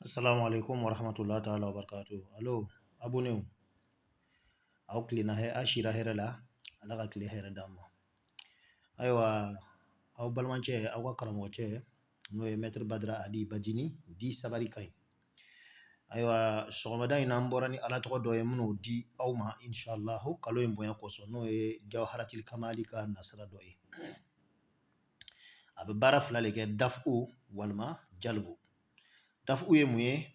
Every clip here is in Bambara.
Assalamu alaikum warahmatullahi ta'ala wabarakatuh. Allo, abonnés, aw tilenna a sira hɛrɛ la, Ala ka tile hɛrɛ d'an ma. Ayiwa, aw balimacɛ, aw ka karamɔgɔcɛ, n'o ye Maître Badara Ali Badini, di sabari ka ɲi. Ayiwa, sɔgɔmada in na an bɔra ni Ala tɔgɔ dɔ ye minnu di aw ma inshallah kalo in bonya kosɔn, n'o ye Jawharatil Kamali ka nasira dɔ ye. A bɛ baara fila de kɛ, dafu walima jalibu. Dafu ye mun ye?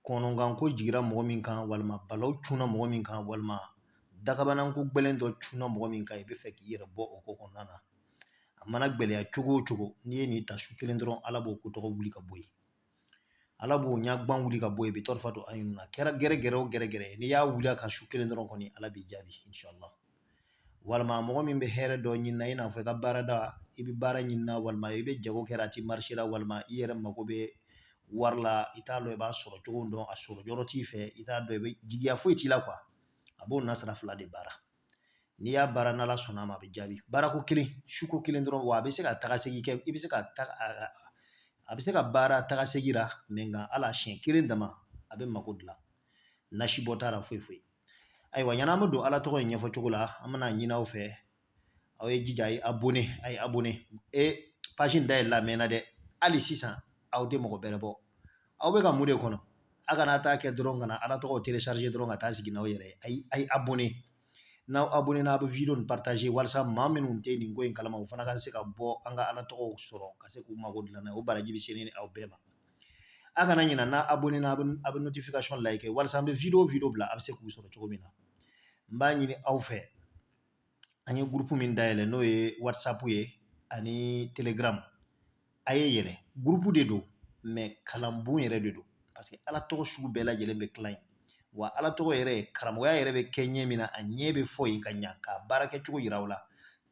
Kɔnɔnkanko jigira mɔgɔ min kan, walima balaw cunna mɔgɔ min kan, walima dakabananko gbɛlɛn dɔ cunna mɔgɔ min kan, i bɛ fɛ k'i yɛrɛ bɔ o ko kɔnɔna na. A mana gbɛlɛya cogo o cogo, n'i ye nin ta su kelen dɔrɔn, Ala b'o ko tɔgɔ wuli ka bɔ yen. Ala b'o ɲagban wuli ka bɔ yen, bi tɔrɔfa to an na. Kɛra gɛrɛgɛrɛ o gɛrɛgɛrɛ ye, n'i y'a wuli a kan su kelen dɔrɔn kɔni, Ala b'i jaabi inshallah. Walima mɔgɔ min bɛ hɛrɛ dɔ ɲini na, i n'a fɔ i ka baarada, i bɛ baara ɲini na, walima i bɛ jago kɛra a ti marché la, walima i yɛrɛ mago bɛ wari la, i t'a dɔn i b'a sɔrɔ cogo dɔn, a sɔrɔ yɔrɔ t'i fɛ, i t'a dɔn i bɛ jigiya foyi t'i la quoi. A b'o nasira fila de baara. N'i y'a baara, n'Ala sɔnna a ma, a bɛ jaabi. Baarako kelen, suko kelen dɔrɔn, wa a bɛ se ka taga segin kɛ, i bɛ se ka taga, a bɛ se ka baara taga segin la, mais nka ala siɲɛ kelen dama a bɛ mako dilan, nasi bɔ t'a la foyi foyi. Ayiwa, yanni an bɛ don Ala tɔgɔ in ɲɛfɔ cogo la, an bɛna ɲini aw fɛ, aw ye jija, a ye abonné, a ye abonné. E page in dayɛlɛla a mɛnna dɛ, hali sisan aw tɛ mɔgɔ bɛrɛ bɔ. Aw bɛ ka mun de kɔnɔ? A kana taa kɛ dɔrɔn ka na Ala tɔgɔ télécharger dɔrɔn ka taa sigi n'aw yɛrɛ ye. Ayi, a ye abonné. N'aw abonné n'a bɛ vidéo nin partager walasa maa minnu tɛ nin ko in kalama, u fana ka se ka bɔ an ka Ala tɔgɔw sɔrɔ ka se k'u mago dilan n'a ye. O baraji bɛ se ne ni aw bɛɛ ma. A kana ɲina, n'a abonné n'a a bɛ notification like walasa an bɛ vidéo bila, a bɛ se k'u sɔrɔ cogo min na. N b'a ɲini aw fɛ, an ye groupe min dayɛlɛ, n'o ye WhatsApp ye ani Telegram, a ye yɛlɛ. Groupe de don, mais kalanbon yɛrɛ de don, parce que Ala tɔgɔ sugu bɛɛ lajɛlen bɛ tila yen. Wa Ala tɔgɔ yɛrɛ, karamɔgɔya yɛrɛ bɛ kɛ ɲɛ min na, a ɲɛ bɛ fɔ yen ka ɲa, k'a baara kɛcogo yira aw la.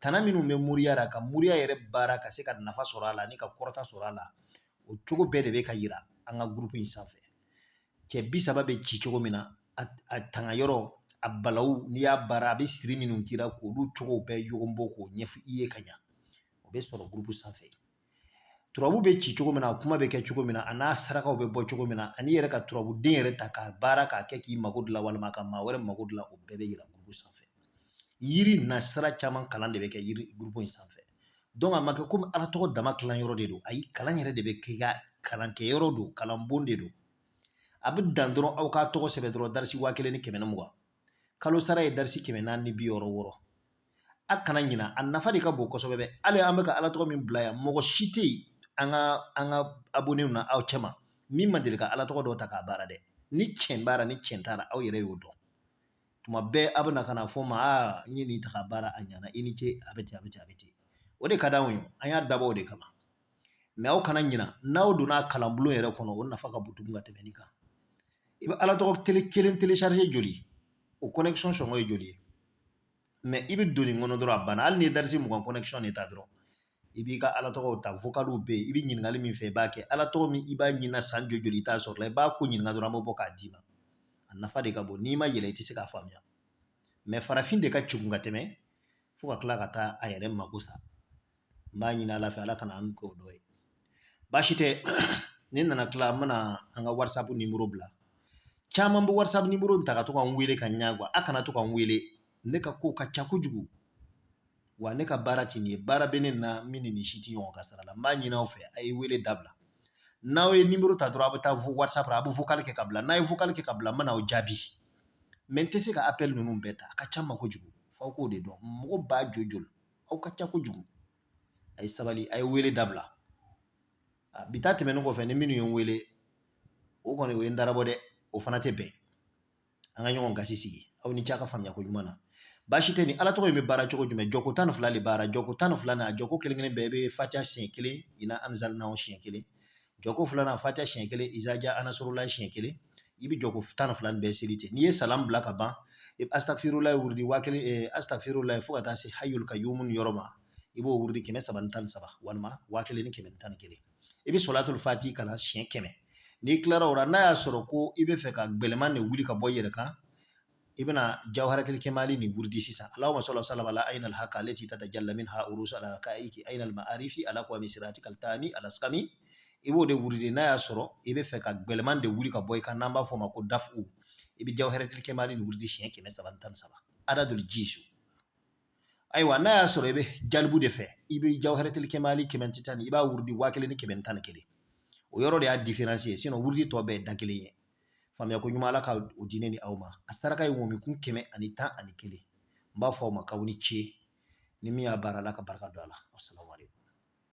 Tana minnu bɛ moriya la, ka moriya yɛrɛ baara ka se ka nafa sɔrɔ a la ani ka kɔrɔta sɔrɔ a la, o cogo bɛɛ de bɛ ka yira an ka groupe in sanfɛ. Cɛ 30 bɛ ci cogo min na, a tanga yɔrɔ, a balawu, n'i y'a baara a bɛ siri minnu kira, k'olu cogo bɛɛ ɲɔgɔn bɔ k'o ɲɛfɔ i ye ka ɲa, o bɛ sɔrɔ groupe sanfɛ. Turabu bɛ ci cogo min na, a kuma bɛ kɛ cogo min na, a n'a sarakaw bɛ bɔ cogo min na, ani yɛrɛ ka turabuden yɛrɛ ta k'a baara k'a kɛ k'i mago dilan walima ka maa wɛrɛ mago dilan, o bɛɛ bɛ yira groupe sanfɛ. Yiri nasira caman kalan de bɛ kɛ yiri groupe in sanfɛ. Donc a ma kɛ komi Ala tɔgɔ dama kalan yɔrɔ de don, ayi, kalan yɛrɛ de bɛ kɛ, ka kalankɛyɔrɔ don, kalanbon de don. A bɛ dan dɔrɔn aw k'a tɔgɔ sɛbɛn dɔrɔn, darisi 1120, kalo sara ye darisi 466. A kana ɲina, a nafa de ka bon kosɛbɛ bɛ. Hali an bɛ ka Ala tɔgɔ min bila yan, mɔgɔ si tɛ yen an ka abonnéw na aw cɛma min ma deli ka Ala tɔgɔ dɔ ta k'a baara dɛ. Ni tiɲɛ b'a la, ni tiɲɛ t'a la, aw yɛrɛ y'o dɔn. Tuma bɛɛ a bɛ na ka na fɔ n ma, aa, n ye nin ta ka baara, a ɲana, i ni ce, a bɛ ten, a bɛ ten, a bɛ ten. O de ka d'anw ye, an y'a dabɔ o de kama. Mais aw kana ɲina, n'aw donna kalanbulon yɛrɛ kɔnɔ, o nafa ka bon tugun ka tɛmɛ nin kan. I bɛ Ala tɔgɔ télé kelen télécharger joli? O connexion sɔngɔ ye joli ye? Mais i bɛ don nin kɔnɔ dɔrɔn, a banna. Hali n'i ye darisi 20 connexion de ta dɔrɔn, i b'i ka Ala tɔgɔw ta, vocaliw bɛ yen, i bɛ ɲininkali min fɛ i b'a kɛ. Ala tɔgɔ min i b'a ɲinina san joli joli i t'a sɔrɔ la, i b'a ko ɲininka dɔrɔn, an bɛ bɔ k'a d'i ma. A nafa de ka bon, n'i ma yɛlɛ i tɛ se k'a faamuya. Mais farafin de ka kegun ka tɛmɛ fo ka tila ka taa a yɛrɛ mako sa. N b'a ɲini Ala fɛ, Ala kana an k'o dɔ ye. Baasi tɛ, ni nana tila, an bɛna an ka WhatsApp numéro bila. Caman bɛ WhatsApp numéro ta ka to ka n wele ka ɲa. A kana to ka n wele, ne ka kow ka ca kojugu, wa ne ka baara ti nin ye. Baara bɛ ne na min ni nin si ti ɲɔgɔn ka sara la. N b'a ɲini aw fɛ, a ye wele dabila. N'aw ye numéro ta dɔrɔn, a bɛ taa WhatsApp la, a bɛ vocal kɛ ka bila. N'a ye vocal kɛ ka bila, n bɛna aw jaabi. Mais n tɛ se ka appel ninnu bɛɛ ta, a ka ca n ma kojugu. F'aw k'o de dɔn, mɔgɔ ba joli joli, aw ka ca kojugu. A ye sabali, a ye wele dabila. Bi ta tɛmɛnen kɔfɛ, ni minnu ye n wele, o kɔni o ye n darabɔ dɛ, o fana tɛ bɛn. An ka ɲɔgɔn gasi sigi. Aw ni ce a ka faamuya ko ɲuman na. Baasi tɛ. Ni Ala tɔgɔ in bɛ baara cogo jumɛn? Jɔko 12 de baara. Jɔko 12 na, jɔko kelen kelen bɛɛ, i bɛ fatiha siɲɛ kelen, ina anzalnahu siɲɛ kelen, jɔko filanan fatiha siɲɛ kelen, izaja anasurulayi siɲɛ kelen. I bɛ jɔko 12 nin bɛɛ seli ten. N'i ye salam bila ka ban, i bɛ astagfirulayi wurudi 1000, astagfirulayi fo ka taa se hayul kayumu yɔrɔ ma, i b'o wurudi 313 walima 1111. I bɛ sɔlatul fati kalan siɲɛ 100. N'i tilara o la, n'a y'a sɔrɔ ko i bɛ fɛ ka gbɛlɛman de wuli ka bɔ i yɛrɛ kan, i bɛna jawharatul kemali nin wurudi sisan. Allahumma salli wa sallam ala ainal haqq allati tatajalla minha urus ala haqaiqi ainal ma'arifi ala qawmi siratikal tami ala skami. I b'o de wurudi. N'a y'a sɔrɔ i bɛ fɛ ka gbɛlɛman de wuli ka bɔ i kan, n'an b'a fɔ o ma ko dafu, i bɛ jawharatul kemali nin wurudi siɲɛ 313, adadul jisu. Ayiwa, n'a y'a sɔrɔ i bɛ jalibu de fɛ, i bɛ jawharatul kemali kɛmɛ tan, i b'a wurudi 1111. O yɔrɔ de y'a différence ye. Sinon wurudi tɔ bɛɛ ye da kelen ye. Faamuya ko ɲuman, Ala ka o di ne ni aw ma. A saraka ye ŋɔmikun 111. N b'a fɔ aw ma k'aw ni ce. Ni min y'a baara, Ala ka barika don a la. Asalamu aleykum.